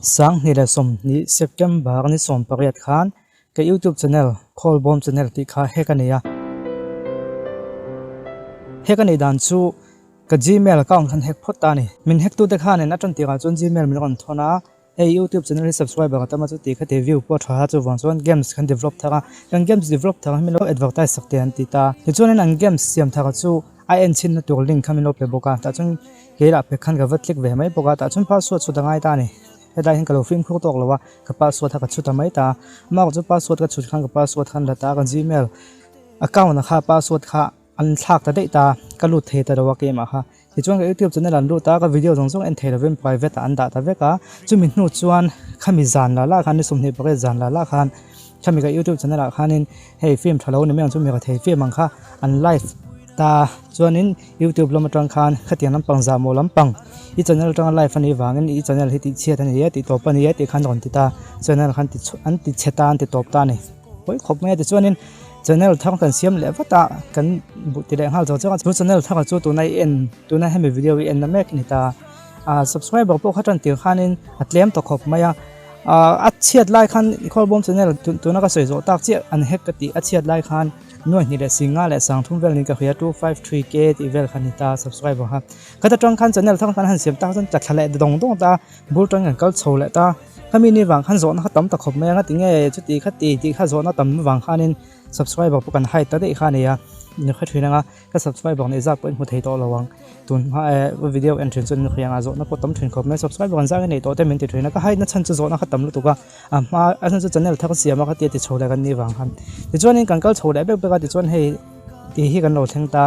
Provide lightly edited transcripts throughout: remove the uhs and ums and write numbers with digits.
2020 September ni 18 khan ka YouTube channel Khawlbawm channel tih kha hack a nei a. Hack a neih dan chu ka Gmail account khan hack phawt ta a ni. Min hack tute khanin a tan tirah chuan Gmail min rawn thawn a, hei YouTube channel hi subscriber ka tam a chuti khati view pawh a tha a chuvang chuan games kan develop thar a, kan games develop thar hi min lo advertise sak teh an ti ta. Tichuanin an games siam thar chu a en chhinna tur link kha min lo pe bawk a, tah chuan kei lah pek khan ka va click ve mai bawk a, tah chuan password chhut a ngai ta a ni. Helai hian ka lo fimkhur tawk lo a, ka password kha ka chhut ta mai ta a, amah chu password ka chhut khan ka password khan la ta a, ka gmail account ah kha password kha an thlak ta daih ta a, ka lut thei ta lo a keimah kha. Tichuan ka youtube channel an lut a, ka video zawng zawng en thei lovin private ah an dah ta vek a, chumi hnu chuan khami zan la lah khan ni 28 zan la lah khan khami ka youtube channel ah khanin hei film tha lo ni mai ang chu mi rethei film ang kha an live ta chuanin youtube lam atang khan khatiang lampang zahmawh lampang i channel atanga live a nih vangin i channel hi tihchhiat a ni e tih tawp a ni e tih khan rawn ti ta channel khan ti an ti chhe ta an ti tawp ta a ni pawi khawp mai a tichuanin channel thar kan siam leh vat a kan buh ti leh nghal chang chang a chu channel thar chu tuna i en tuna hemi video i en na mek a ni ta a subscriber pawh kha tan tir khanin a tlem ta khawp mai a a chhiat lai khan khawlbawm channel tuna ka sawi zawh tak chiah an hack ka tih a chhiat lai khan Nuai hnih leh singa leh sangthum vel niin ka hria 253k tih vel kha ni ta subscriber kha. Khata tang khan channel thang khan han siam tak chuan tla thla leh dawng dawng ta bul tang kan kal chho leh ta. Khami ni vang khan zawhna kha tam ta khawp mai a nga tinge chuti kha ti tih kha zawhna tam vang khanin subscriber pawh kan hide ta daih kha a ni a. Ni kha thin anga ka subscriber neih zat pawh in hmu thei tawh lo ang. Tun hma eh video en thin chuan in hria anga zawhna pawh tam thin khawp mai subscriber an zang i neih tawh te min ti thin a ka hide na chhan chu zawhna kha tam lutuk a. A hma a chhan chu channel thar siam a khatia ti chho leh kan nih vang khan tichuanin kan kal chho leh bek bek a tichuan hei tih hi kan lo thleng ta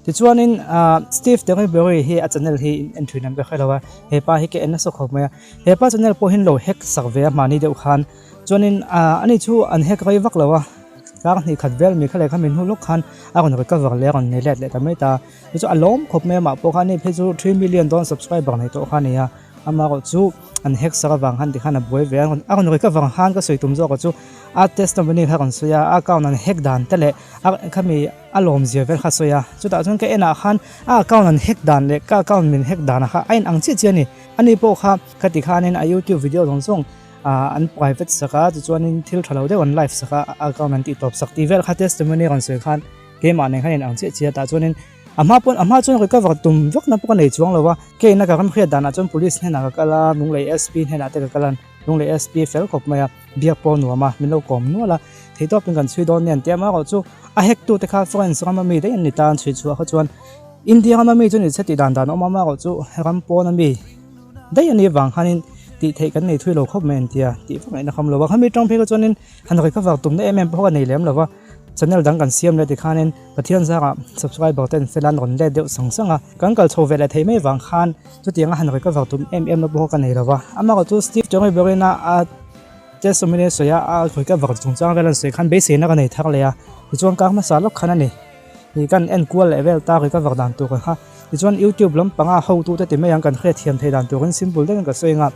tichuanin ah Steve Terryberry hi a channel hi en thin an ka hre lo a hepa hi ka en nasa khawp mai a hepa channel pawh hian lo hack sak ve a hmahni deuh khan chuanin ah ani chu an hack rei vak lo a kar hnih khat vel mi kha leh kha min hnu lawk khan a rawn recover leh a rawn nei let leh ta mai ta chu a lawm khawp mai amah pawh khan hei phei chu 3 million dawn subscriber nei tawh kha a ni a. Amaherawh chu an hack sak avang khan tikhan a buai ve a, a rawn recover khan ka sawi tum zawk ah chu a testimony kha a rawn sawi a, a account an hack dan te leh a khami a lawm zia vel kha a sawi a, chutah chuan ka en ah khan a account an hack dan leh ka account min hack dan ah kha a inang chiah chiah a ni, ani pawh kha khati khanin a youtube video zawng zawng ah an private sak a tichuanin thil tha lo deuh an live sak a, a account an tih tawp sak tih vel kha testimony a rawn sawi khan keimah nen khan a inang chiah chiah a tah chuanin. A hma pawn a hma chuan recover tum vak na pawh ka nei chuang lo a, kei na ka ram hriat danah chuan police hnenah ka kal a, Lunglei SP hnenah te ka kal a, Lunglei SP fel khawp mai a, biak pawh a nuam a, min lo kawm nual a, theihtawp in kan chhui dawn nen tia amaherawh chu a hack tu te kha France rama mi daih an ni ta an chhui chhuah kha chuan India rama mi chu ni se tih dan dan a awm a, amaherawh chu ram pawn a mi daih a nih vang khanin tih theih kan nei thui lo khawp mai an tia tih vak ngaihna kham lo a, khami tang phei kha chuanin han recover tumna em em pawh ka nei lem lo va. Channel dang kan siam leh tikhanin Pathian zangah subscriber te an fel a, an rawn let deuh sang sang a. Kan kal chho ve leh thei mai vang khan chutianga han recover tum em em na pawh ka nei lo va. Amaherawh chu Steve Chawngei berin a a testimony a sawi a, a recover chungchang vel an sawi khan beiseina ka nei thar leh a. Tichuan kar hmasa lawk khan a ni. Ih kan en kual leh vel ta recover dan tur kha. Tichuan YouTube lampanga hotute ti mai ang kan hriatthiam thei dan turin simple deuhin ka sawi ang a.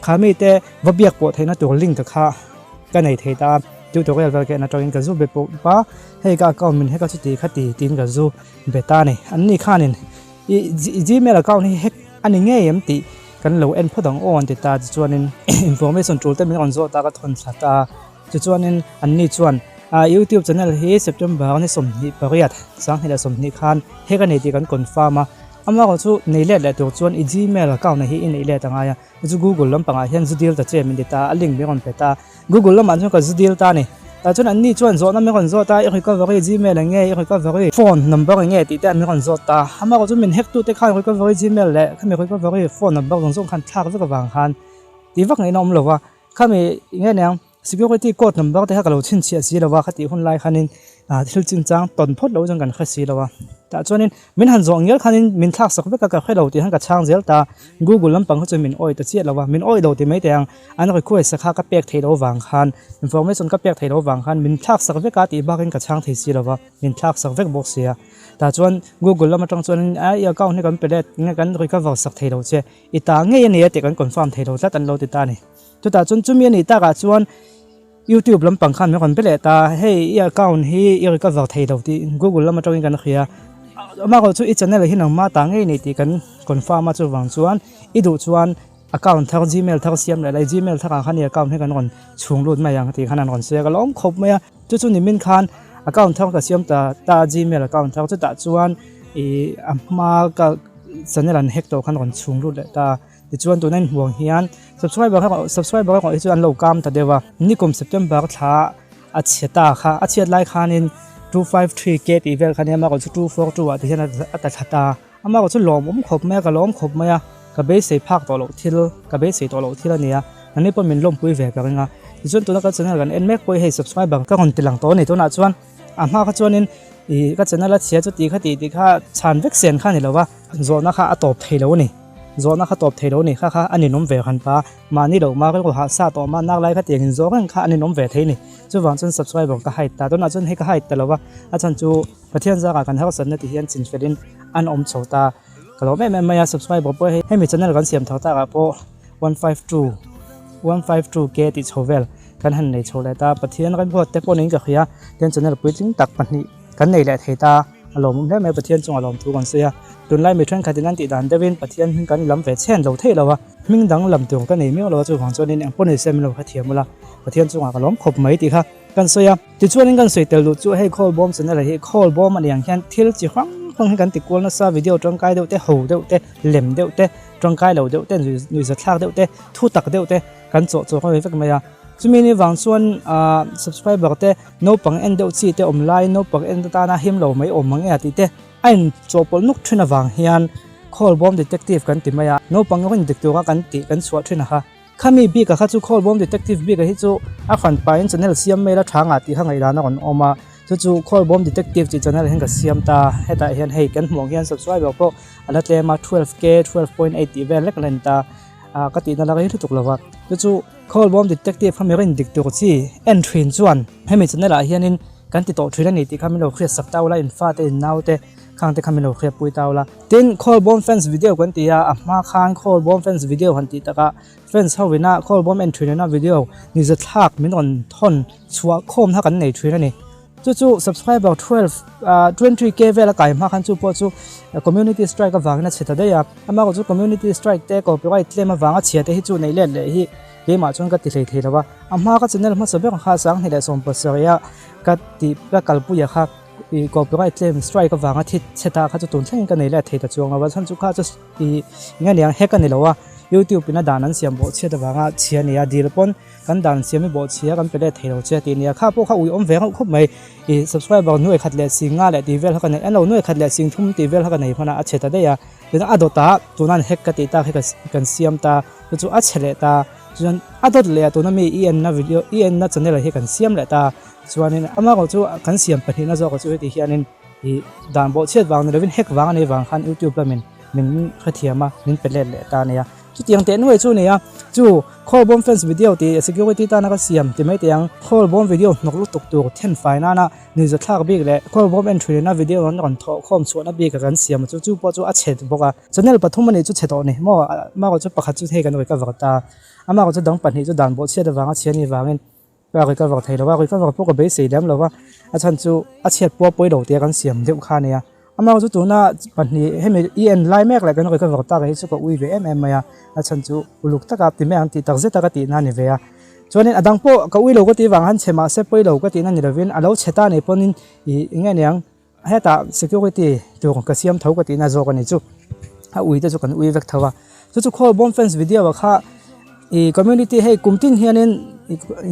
Kha mite va biak pawh theihna tur link kha ka nei thei ta a. Tutorial vel ka en atangin ka zu be pawh pa hei ka account min hack a chuti kha ti tiin ka zu be ta a ni. An ni khanin i gmail account hi hack a ni ngei em tih kan lo en phawt ang aw an ti ta tichuanin information tul te min rawn zawt a ka thawn thla ta a tichuanin an ni chuan a youtube channel hi September ni 28 2020 khan hack a ni tih kan confirm a amaherawh chu nei let leh tur chuan i gmail account hi i neih let a ngai a. Chu Google lampangah hian zu dil ta che min ti ta, a link min rawn pe ta. Google lamah chuan ka zu dil ta a ni. Tah chuan anni chuan zawhna min rawn zawt a, i recovery Gmail eng nge, i recovery phone number eng nge tih te min rawn zawt ta. Amaherawh chu min hack tute khan recovery Gmail leh khami recovery phone number zawng zawng khan thlak vek avang khan tih vak ngaihna awm lo va. Khami eng nge niang Security code number te kha ka lo chhinchhiah si lo a, khatih hun lai khanin thil chinchang tawn phawt lo chuan kan hre si lo a. Tah chuanin min han zawh ngial khanin min thlak sak vek a, ka hre lo tih khan ka chhang zel ta. Google lampang kha chuan min awih ta chiah lo a, min awih lo ti mai teh ang, an request a kha ka pek theih loh vang khan, information ka pek theih loh vang khan min thlak sak vek a tih bakin ka chhang thei si lo va, min thlak sak vek bawk si a. Tah chuan Google lam atang chuanin a i account hi kan pe let nge kan recover sak thei lo che, i ta ngei a ni a tih kan confirm thei lo tlat an lo ti ta a ni. Chutah chuan chumi a nih takah chuan YouTube lampang khan min rawn be leh ta, hei i account hi i recover thei lo tih Google lam atangin kan hria. Amaherawhchu i channel hi nangmah ta ngei nei tih kan confirm a, chuvang chuan i duh chuan Account thar gmail thar siam leh la i gmail thar ah khan i account hi kan rawn chhung lut mai ang tih khan an rawn sawi a ka lawm khawp mai a chu chu nimin khan account thar ka siam ta ta gmail account thar chutah chuan ih a hma ka channel an hack tawh khan rawn chhung lut leh ta tichuan tuna in hmuh ang hian subscriber kha subscriber erawh hi chu an lo kam ta deuh a nikum september thla a chhe ta kha a chhiat lai khanin 253k tih vel kha nia amaherawhchu 242 ah ti hian a ta thla ta. Amah erawh chu lawmawm khawp mai a, ka lawm khawp mai a, ka beisei phak tawh loh thil, ka beisei tawh loh thil a ni a, nangni pawh min lawmpui ve ka ring a, tichuan tuna ka channel kan en mek pawh hi hei subscriber ka rawn ti lang tawh a ni, tunah chuan a hma kha chuanin ih ka channel a chhia chu tih kha tih tih kha chhan vek sen kha a ni lo va, zawhna kha a tawp thei lo a ni, zawhna kha tawp thei lo a ni, kha kha a ninawm ve han pa, mahni loh ma rilru hah sa tawh ma nak lai kha tiangin zawh reng kha a ninawm ve thei a ni, chuvang chuan subscriber ka hide ta, tunah chuan hei ka hide ta lo va, a chhan chu. Pathian zangah kan harsatna ti hian chinfelin an awm chho ta. Ka lawm em em mai a, subscriber pawh hei hemi channel kan siam thar takah pawh 152 152k tih chho vel kan han nei chho leh ta. Pathian remruat te pawh niin ka hria, tian channel puitling tak pahnih kan nei leh thei ta. A lawmawm hle mai, Pathian chungah lawmthu kan sawi a. Tunlai mi thenkhatin an tih dan deuhin Pathian hming kan lam ve chhen lo thei lo a, hming dang lam tur ka nei miau lo a, chuvang chuanin engpawh ni se min lo hrethiam ula, Pathian chungah ka lawm khawp mai tih kha kan sawi a. Tichuanin kan sawi tel duh chu hei khawl bawm channel hi khawl bawm a ni ang hian thil chi hrang hrang hi kan ti kual nasa video tangkai deuh te ho deuh te lem deuh te tangkai lo deuh te nuihza thlak deuh te thu tak deuh te kan chawh chawk a vek mai a chumi ni vang chuan ah subscriber te naupang en deuh chi te awm lai naupang en atana him lo mai awm ang e tih te a in chawhpawlh nuk thin avang hian khawl bawm detective kan ti mai a naupang rin dik tura kan tih kan chhuah thin a kha. Khami bik a kha chu Khawlbawm Detective bik a hi chu a hran pahin channel siam mai la tha ngah tih kha ngaihdan a rawn awm a, chu chu Khawlbawm Detective tih channel hian ka siam ta, hetah hian hei kan hmuh ang hian subscriber pawh a la tlem a 12k, 12.8 tih vel lek a la ni ta, ah ka tihna la rei lutuk lo va, chu chu Khawlbawm Detective kha mi rin dik tur chi en thin chuan hemi channel ah hianin kan ti tawh thin a ni tih kha min lo hriat sak ta ula in fate in naute khang te kha min lo hriat pui ta ula. Tin, Khawlbawm fans video kan ti a, a hma khan Khawlbawm fans video han tih takah fans ho ina Khawlbawm en thin ina video ni zathlak min rawn thawn chhuah khawm kha kan nei thin a ni. Chu chu subscriber 12 23k vel a kai hma khan chu pawh chu community strike avangin a chhe ta daih a, amaherawh chu community strike te copyright claim avanga chhia te hi chu neih let leh hi keimah chuan ka ti hlei thei lo a, a hma ka channel hmasa ber kha 2017 a ka tih ka kalpuia kha. I copyright claim strike avanga thi chhe ta kha chu tun thlengin ka nei leh thei ta chuang lo a chhan chu kha chu i eng aniang hack a ni lo a youtube in a dan an siam bawh chhiat avanga chhia a ni a dil pawn kan dan siam hi bawh chhia kan pe let thei lo che tih a ni a kha pawh kha ui awm ve reuh khawp mai i subscriber nuai khat leh sing nga leh tih vel kha ka nei a lo nuai khat leh sing thum tih vel kha ka nei hman a a chhe ta daih a tin a dawt ah tuna an hack ka tih tak hi kan siam ta chu chu a chhe leh ta chuan a dawt leh a tuna mi i enna video i enna channel hi kan siam leh ta. Chuanin amah erawh chu kan siam pahnihna zawk chu heti hianin ih dan bawh chhiat vang ni lovin hack vang a nih vang khan youtube lamin min hrethiam a min pe let leh ta a nia. Chutiang teh nuai chu a ni a, chu Khawlbawm fans video tih security tana ka siam ti mai teh ang, Khawlbawm video hnawk lutuk tur then fai nana nuihza thlak bik leh Khawlbawm en thinina video an rawn thawh khawm chhuahna bik a kan siam chu chu pawh chu a chhe bawk a. Channel pathum a nih chu chhe tawh a ni maw, amah erawh chu pakhat chu hei kan recover ta, amah erawh chu dang pahnih chu dan bawh chhiat avanga chhia a nih vangin Ka recover thei lo a, recover pawh ka beisei lem lo va, a chhan chu a chhiat pawh a pawi lo tia kan siam deuh kha a nia. Amah chu tuna pahnih hemi i en lai mek leh kan recover tak hi chu ka ui ve em em mai a, a chhan chu uluk taka ti mai ang tih tak zeta ka tihna a ni ve a. Chuanin a dang pawh ka ui lo ka tih vang han chhe mahse pawi lo ka tihna ni lovin a lo chhe ta nei pawnin ih eng nge niang Hetah security tur ka siam tho ka tihna zawk a ni chu. A ui te chu kan ui vek tho a. Chu chu Khawlbawm fans video ah kha ih community hei kum tin hianin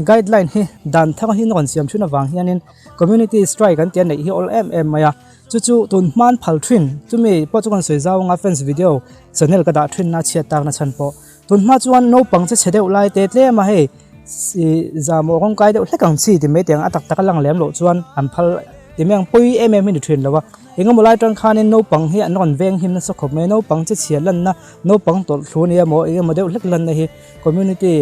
guideline hi dan thar hi an rawn siam thin avang hianin community strike an tih a neih hi awl em em mai a. Chu chu tun hman phal thin chumi pawh chu kan sawi zau anga fans video channel ka dah thin na chhiat takna chhan pawh. Tun hma chuan naupang che chhe deuh lai te tlem a hei ih zahmawh rawng kai deuh hlek ang chi ti mai teh ang a tak tak a lang lem loh chuan an phal ti mai ang pawi em em hi ni thin lo a engemaw lai atang khanin naupang hi an rawn veng him nasa khawp mai naupang che chhia lanna naupang tawlh thlu nia maw engemaw deuh hlek lanna hi community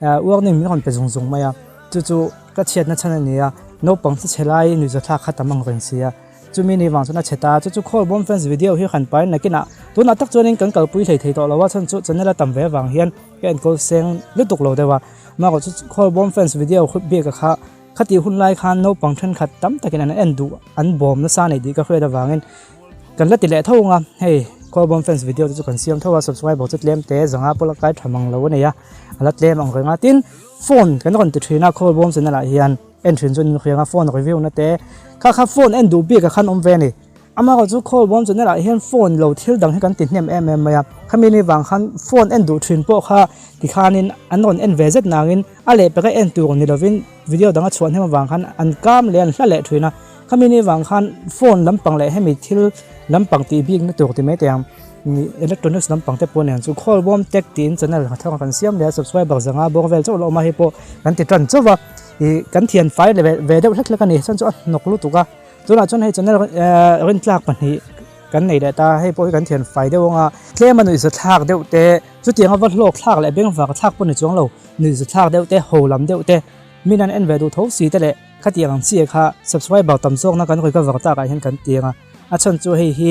Ah warning min rawn pe zung zung mai a, chu chu ka chhiatna chhan a ni a, naupang chu chhe lai nuihza thlak kha tam ang reng si a, chumi ni vang chuan a chhe ta, chu chu Khawlbawm fans video hi han pain nakinah tunah tak chuanin kan kalpui hlei thei tawh lo a, chhan chu channel a tam ve avang hian ka enkawl seng lutuk lo deuh a, amaherawh chu Khawlbawm fans video bik a kha khatih hun lai khan naupang thenkhat tam takin an en duh an bawm nasa a nei tih ka hriat avangin kan la ti leh tho ang a, hei. Khawlbawm fans video te chu kan siam tho a, subscriber chu tlem te zanga pawh la kai tha mang lo a nei a, a la tlem ang reng a. Tin, phone kan rawn ti thin a Khawlbawm channel ah hian en thin chuan in hriang a, phone review na te kha kha phone en duh bik ah khan awm ve a ni. Amaherawh chu Khawlbawm channel ah hian phone lo thil dang hi kan ti hnem em em mai a, khami ni vang khan phone en duh thin pawh kha tikhanin an rawn en ve zet nangin a lehpek a en tur ni lovin video dang a chhuah hnem avang khan an kam leh an hla leh thin a, khami ni vang khan phone lampang leh hemi thil lampang tih bik na tur ti mai teh ang electronics lampang te pawh nen chu Khawlbawm tech tiin channel thar kan siam leh a subscriber zanga bawr vel chauh la awm a hei pawh kan ti tan chauh va ih kan thian fai ve deuh hlek hlek a ni chuan chu a hnawk lutuk a. Tunah chuan hei channel rintlak pahnih kan nei leh ta, hei pawh hi kan thian fai deuh anga tlem a nuihza thlak deuh te, chutianga va hlawk thlak leh bengvar thlak pawh ni chuang lo, nuihza thlak deuh te, ho lam deuh te, min an en ve duh tho si te leh khatiang ang chiah kha subscriber tam zawkna kan recover takah hian kan ti anga, a chhan chu hei hi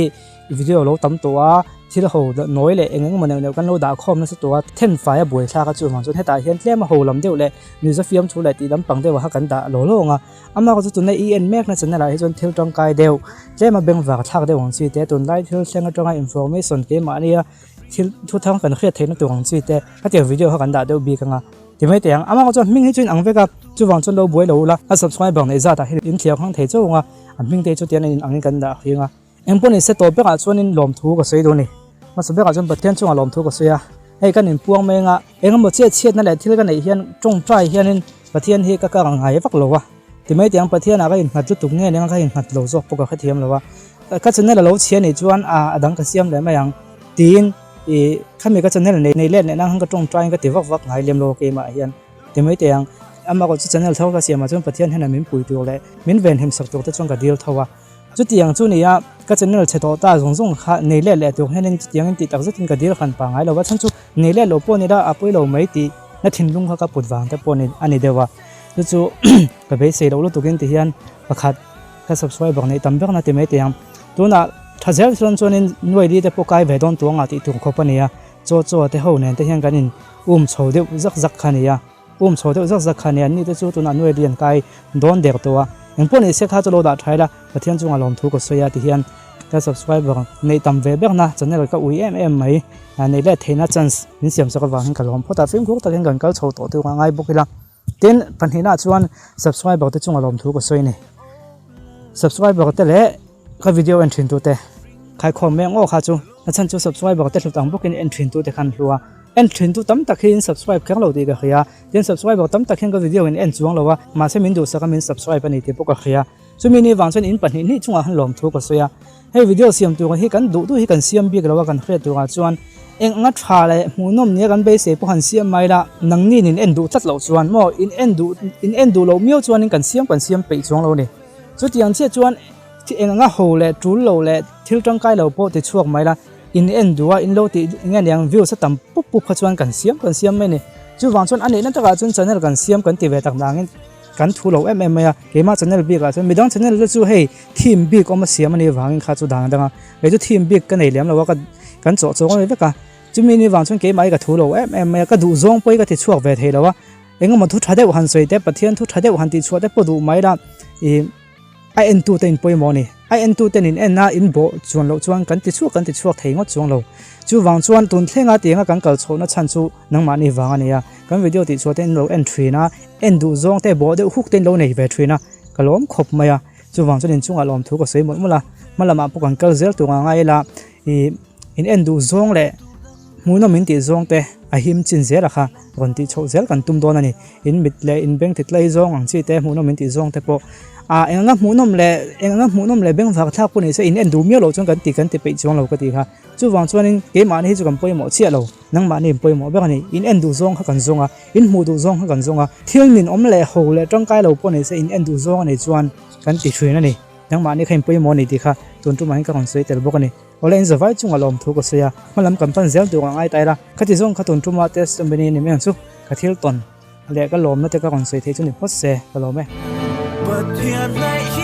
video lo tam tawh a, thil ho nawi leh eng engemaw neuh neuh kan lo dah khawm nasa tawh a, then fai a buai thlak a chuvang chuan hetah hian tlem a ho lam deuh leh nuihza fiamthu leh tih lampang deuh ah kha kan dah law law anga. Amah chu tuna i en mek na channel ah hi chuan thil tangkai deuh tlem a bengvar thlak deuh ang chi te tunlai thil thleng atanga information keimahni a thil thu thang kan hriat theihna tur ang chi te hetiang video kha kan dah deuh bik anga ti mai teh ang amah chuan hming hi chu in ang vek a chuvang chuan lo buai lo ula a subscriber neih zat ah hian in thliar hmang thei chauh ang a a hming te hi chutiang a in angin kan dah hring a. Eng pawh ni se tawp berah chuanin lawmthu ka sawi dawn a ni. Hmasa berah chuan Pathian chungah lawmthu ka sawi a, hei kan inpuang mai anga eng emaw chiat chhiatna leh thil ka neih hian tawngtai hianin Pathian hi ka kar ngai vak lo a. Ti mai tiang Pathianah ka innghat lutuk nge nia ka innghat lo zawk pawh ka hrethiam lo a. Ka channel a lo chhia nih chuan a dang ka siam leh mai ang tiin ih khami ka channel nei let leh nang khan ka tawngtaiin ka ti vak vak ngai lem lo keimah hian. Ti mai tiang amaherawh chu channel thar ka siamah chuan Pathian hian min pui tur leh min venhim sak tur te chuan ka dil tho a. Chutiang chu nia, ka channel chhe tawh ta zawng zawng kha nei let leh tur hianin chutiangin tih tak zetin ka dil hran pah ngai lo va, chhan chu nei let lo pawh ni la a pawi lo mai tih na thinlung kha ka put vang te pawh a ni deuh a, chu chu ka beisei loh lutukin ti hian pakhat ka subscriber neih tam ber na ti mai teh ang. Tunah tha zel chuan chuanin nuaili te pawh kai ve dawn tuangah tih tur khawp a ni a, chaw chaw te ho nen te hian kan in um chho deuh zak zak kha a ni a. Um chho deuh zak zak kha nia, ni te chu tunah nuai lian kai dawn der tawh a, engpawh ni se kha chu lo dah tha ila, Pathian chungah lawmthu ka sawi a ti hian ka subscriber neih tam ve ber na channel ka ui em em mai, neih let theihna chance min siam sak avang hian ka lawm phawt a, fimkhur takin kan kal chho tawh tur a ngai bawk ila, tin pahnihna chuan subscriber te chungah lawmthu ka sawi a ni, subscriber te leh ka video en thin tute khaikhawm mek aw kha chu a chhan chu subscriber te hlut ang bawkin en thin tute khan hlu a. En thin tu tam tak hi in subscribe kher lo tih ka hria, tin subscriber tam tak hian ka video in en chuang lo a, mahse min duhsak a min subscribe a ni tih pawh ka hria. Chumi ni vang chuan in pahnih hnih chungah han lawm thu ka sawi a, hei video siam tur hi kan duh duh hi kan siam bik lo a kan hriat turah chuan eng anga tha leh hmuhnawm nia kan beisei pawh han siam mai la, nangni in en duh tlat loh chuan maw in en duh in en duh loh miau chuanin kan siam kan siam peih chuang lo a ni. Chutiang chiah chuan eng anga ho leh tul lo leh thil tangkai lo pawh ti chhuak mai la, In en duh a, in lo tih nge niang views a tam pup pup kha chuan kan siam kan siam mai a ni. Chuvang chuan a neihna takah chuan channel kan siam kan ti ve tak nangin kan thu lo em em mai a, keimah channel bikah chuan midang channel te chu hei theme bik awm a siam a nih vangin kha chu dan a dang a, kei chu theme bik ka nei lem lo a ka kan chawh chawng a ni vek a, chumi ni vang chuan keimah hi ka thu lo em em mai a, ka duh zawng pawh hi ka ti chhuak ve thei lo a, engemaw thu tha deuh han sawi te Pathian thu tha deuh han tih chhuah te pawh duh mai la ih. A entute in pawimawh a ni. A entuten in en a, in bawh chuan loh chuan kan ti chhuak kan ti chhuak thei ngawt chuang lo. Chuvang chuan tun thlenga tianga kan kal chhohna chhan chu nangmahni vang a ni a. Kan video tih chhuah te in lo en thin a, en duh zawng te bawh deuh huk te in lo nei ve thin a, ka lawm khawp mai a. Chuvang chuan inchungah lawmthu ka sawi mawlh mawlh a, hma lamah pawh kan kal zel tur ang a ila ih in en duh zawng leh hmuhnawm in tih zawng te a him chin zel a kha rawn tih chhoh zel kan tum dawn a ni. In mit leh in beng tit lai zawng ang chi te hmuhnawm in tih zawng te pawh ah eng anga hmuhnawm leh eng anga hmuhnawm leh beng vak thlak pawh ni se in en duh miau loh chuan kan ti kan ti peih chuang lo ka tih kha. Chuvang chuanin keimahni hi chu kan pawimawh chiah lo, nangmahni in pawimawh ber a ni. In en duh zawng kha kan zawng a, in hmuh duh zawng kha kan zawng a, thil min awm leh ho leh tangkai lo pawh ni se in en duh zawng a nih chuan kan ti thin a ni. Nangmahni kha in pawimawh a ni tih kha tun tumah hian ka rawn sawi tel bawk a ni. Awle in zavai chungah lawmthu ka sawi a, hmalam kan pan zel tur ang ai ta ila, khati zawng kha tun tuma testimony ni mai ang chu, ka thil tawn leh ka lawmna te ka rawn sawi theih chu ni phawt se ka lawm e. Pathian hnaih hi.